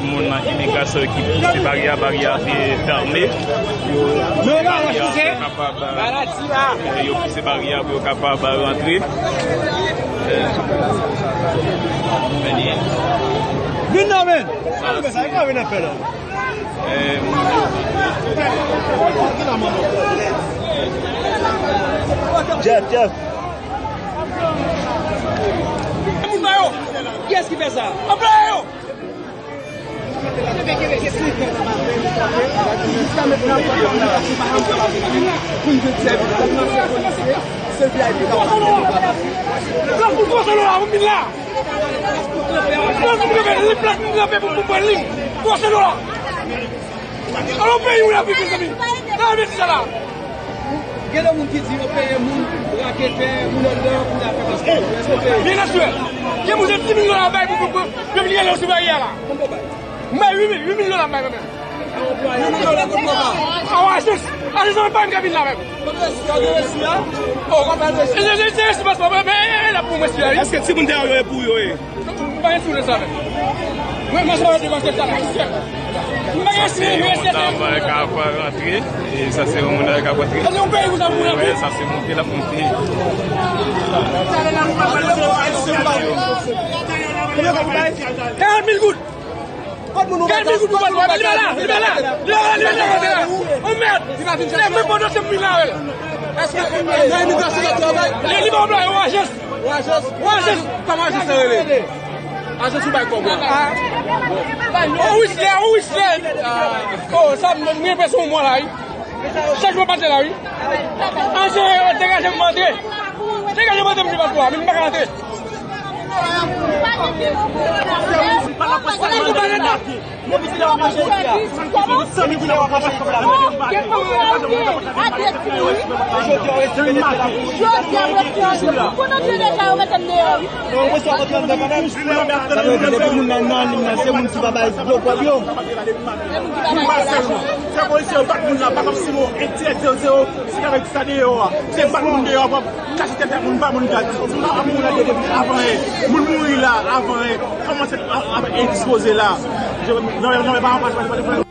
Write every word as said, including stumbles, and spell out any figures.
Moun nan imigrasyon ki pouse baryè a, baryè a te fèmen. Yo pouse baryè a pou yo kapab, eh, yo pouse baryè a pou yo kapab rantre. Eh, men li ye. Vin nan men. Sa, sa, sa, sa, vin nan fè la. Eh, Jeff, Jeff. Moun sa yo. Kiyès ki fè sa? Anplwaye yo. Alò, peyi ou la viv, mezanmi. Nan mete sa la. Gen de moun ki di yo peye moun raketè, moun anndan, pou y al fè paspò. Èske w peye? Byen asire. Gen moun se dis mil dola bay pou, pou, pou, pou yo vin rele w sou baryè a la. Konbyen w bay? M bay uit mil, uit mil dola m bay mwen menm. Uit mil dola konbyen w bay? A, ajans. Ajans mwen pa menm ka vin la menm. Konbyen resi a? Gen resi a? Oh, konbyen resi? E, e, e, e, resi paspò, men, men, e, e, la pou mwen, si la, wi. Èske timoun dèyè yo e pou yo ye? M pa gen sou de sa menm. Mwen, mwen, sa va te pase sa la. M pa gen sou de sa. Sa va ka pa rantre. E sa se yon moun k ap rantre. Sa se yon peyi pou sa pou rantre. Sa se monte l ap monte. Karant mil goud. Karant mil goud pou pase. Li pa la, li pa la. Li pa la, li pa la. Oh mèd. Se mwen pandan se mil la, wè. Èske nan imigrasyon w ap travay? Li, li pa anplwaye, yon ajans. Yon ajans? Yon ajans. Kòman ajans sa rele? Ajans ou bay kòb ou a? Oh, Whistler, oh, Whistler. Oh, sa, mwen, mwen, mwen, yon mwa la, wi. Chak jou pase la, wi. An, se, degaje m antre. Degaje m antre, m di paspò a, men m pa ka antre. Jodi a, mwen te anvi pou nou deja yo mete m deyò, wi. Sa vle di depi moun nan nan liy nan, se moun ki pa bay gwo kòb yo. Moun pa sèlman. Fè polisye yo bat moun la, pa kòmsi bon, enterè zewo zewo, si avèk sa deyò a. Se bat moun deyò a, pou kache tèt moun, ba moun gad. Moun la, moun la, moun la, moun la, moun mouri la, avan, kòmanse a, a, endispoze la. Non, non, non, pa, pa, pa, pa, pa.